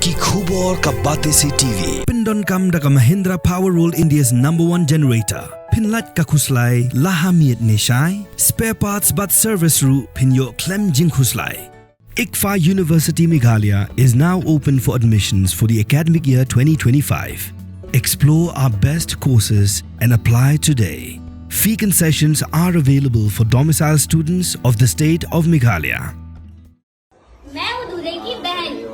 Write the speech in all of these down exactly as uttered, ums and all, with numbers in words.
Ki khubor ka Batesi T V. Pyndonkam da ka Mahindra Power World, India's number one generator. Pynlait ka khuslai la ha miet ne shai. Spare parts bad service ruh phin ïoh khlem jingkhuslai. ICFAI University Meghalaya is now open for admissions for the academic year twenty twenty-five. Explore our best courses and apply today. Fee concessions are available for domicile students of the state of Meghalaya. मैं हूँ दूल्हे की बहन।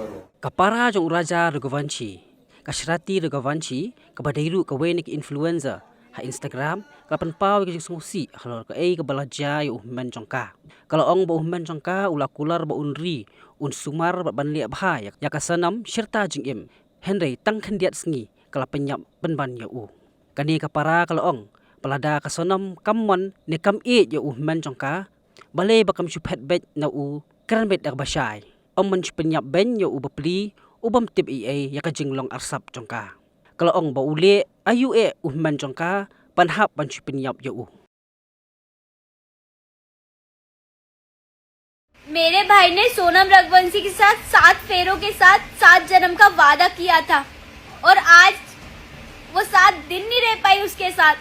Ka para jong u Raja Raghuvanshi, ka Shruti Raghuvanshi, kaba dei ruh kawei na ki influencer ha Instagram, ka la pynpaw ïa ka jingsngewsih halor kaei kaba la jia ïa u hynmen jong ka. Ka la ong ba u hynmen jong ka u la kular ba un ri, un sumar bad ban leh bha ïa, ïa ka Sonam shirta jingim. Hynrei tang khyndiat sngi ka la pynïap pynban ïa u. Kane ka para ka la ong ba lada ka Sonam kam mon ne kam ïeit ïa u hynmen jong ka, balei ba kam shu phet beit na u, kren beit da kaba shai. Ym ban shu pynïap beiñ ïa u bapli, u bym tip ei ei ïa ka jinglong arsap jong ka. Ka la ong ba u leh aïu eh u hynmen jong ka ban hap ban shu pynïap ïa u. मेरे भाई ने सोनम रघुवंशी के साथ सात फेरों के साथ सात जन्म का वादा किया था, और आज वो सात दिन नहीं रह पाई उसके साथ।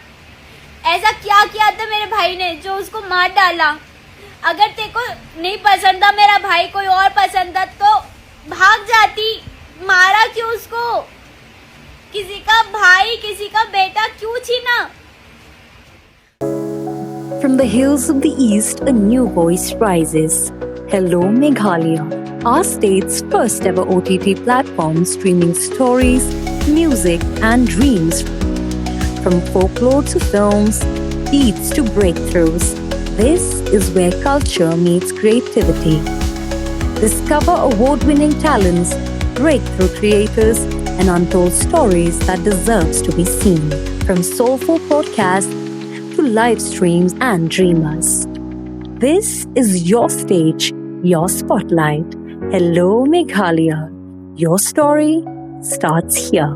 ऐसा क्या किया था मेरे भाई ने जो उसको मार डाला? अगर तेरे को नहीं पसंद था मेरा भाई, कोई और पसंद था, तो भाग जाती, मारा क्यों उसको? किसी का भाई, किसी का बेटा क्यों छीना? From the hills of the East, a new voice rises. Hello, Meghalaya, our state's first ever O T T platform streaming stories, music, and dreams. From folklore to films, beats to breakthroughs, this is where culture meets creativity. Discover award winning talents, breakthrough creators, and untold stories that deserves to be seen. From soulful podcasts to live streams and dreamers. This is your stage, your spotlight. Hello, Meghalaya. Your story starts here.